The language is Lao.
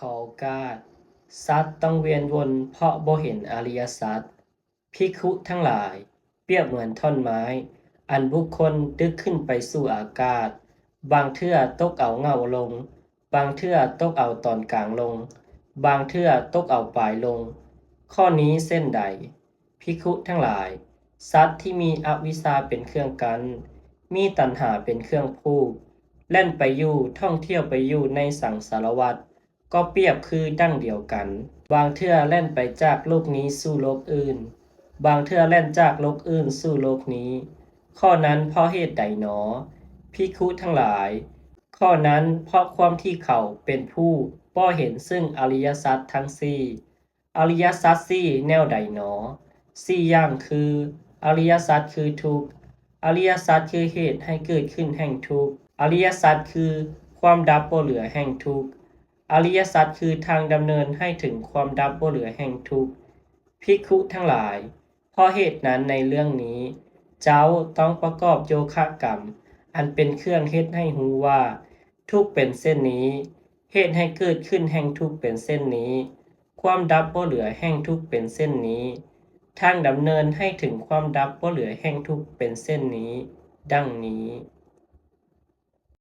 ຂໍໂອກາດ, ສັດຕ້ອງວຽນວົນເພາະບໍ່ເຫັນອະລິຍະສັດ. ພິກຂຸທັງຫຼາຍ, ປຽບເໝືອນທ່ອນໄມ້ ອັນບຸກຄົນດຶກຂຶ້ນໄປສູ່ອາກາດ, ບາງເທື່ອຕົກເອົາເຫງົ້າລົງ, ບາງເທື່ອຕົກເອົາຕອນກາງລົງ, ບາງເທື່ອຕົກເອົາປາຍລົງ. ຂໍ້ນີ້ເຊັ່ນໃດ? ພິກຂຸທັງຫຼາຍ, ສັດທີ່ມີອະວິຊຊາເປັນເຄື່ອງກັ້ນ, ມີຕັນຫາເປັນເຄື່ອງຜູກ, ແລ່ນໄປຢູ່, ທ່ອງທ່ຽວໄປຢູ່ໃນສັງສາລະວັດ, ກໍປຽບຄືດັ່ງດຽວກັນ, ບາງເທື່ອແລ່ນໄປຈາກໂລກນີ້ສູ່ໂລກອື່ນ, ບາງເທື່ອແລ່ນຈາກໂລກອື່ນສູ່ໂລກນີ້. ຂໍ້ນັ້ນເພາະເຫດໃດໜໍ? ພິກຂຸທັງຫຼາຍ, ຂໍ້ນັ້ນເພາະຄວາມທີ່ເຂົາເປັນຜູ້ບໍ່ເຫັນເຊິ່ງອະລິຍະສັດທັງສີ່. ອະລິຍະສັດສີ່ແນວໃດໜໍ? ສີ່ຢ່າງຄື ອະລິຍະສັດຄືທຸກ, ອະລິຍະສັດຄືເຫດໃຫ້ເກີດຂຶ້ນແຫ່ງທຸກ, ອະລິຍະສັດຄືຄວາມດັບບໍ່ເຫຼືອແຫ່ງທຸກ, ອະລິຍະສັດຄືທາງດຳເນີນໃຫ້ເຖິງຄວາມດັບບໍ່ເຫຼືອແຫ່ງທຸກ. ພິກຂຸທັງຫຼາຍ, ເພາະເຫດນັ້ນໃນເລື່ອງນີ້ ເຈົ້າຕ້ອງປະກອບໂຍຄະກຳ ອັນເປັນເຄື່ອງເຮັດໃຫ້ຮູ້ວ່າ ທຸກເປັນເຊັ່ນນີ້, ເຫດໃຫ້ເກີດຂຶ້ນແຫ່ງທຸກເປັນເຊັ່ນນີ້, ຄວາມດັບບໍ່ເຫຼືອແຫ່ງທຸກເປັນເຊັ່ນນີ້, ທາງດຳເນີນໃຫ້ເຖິງຄວາມດັບບໍ່ເຫຼືອແຫ່ງທຸກເປັນເຊັ່ນນີ້, ດັ່ງນີ້.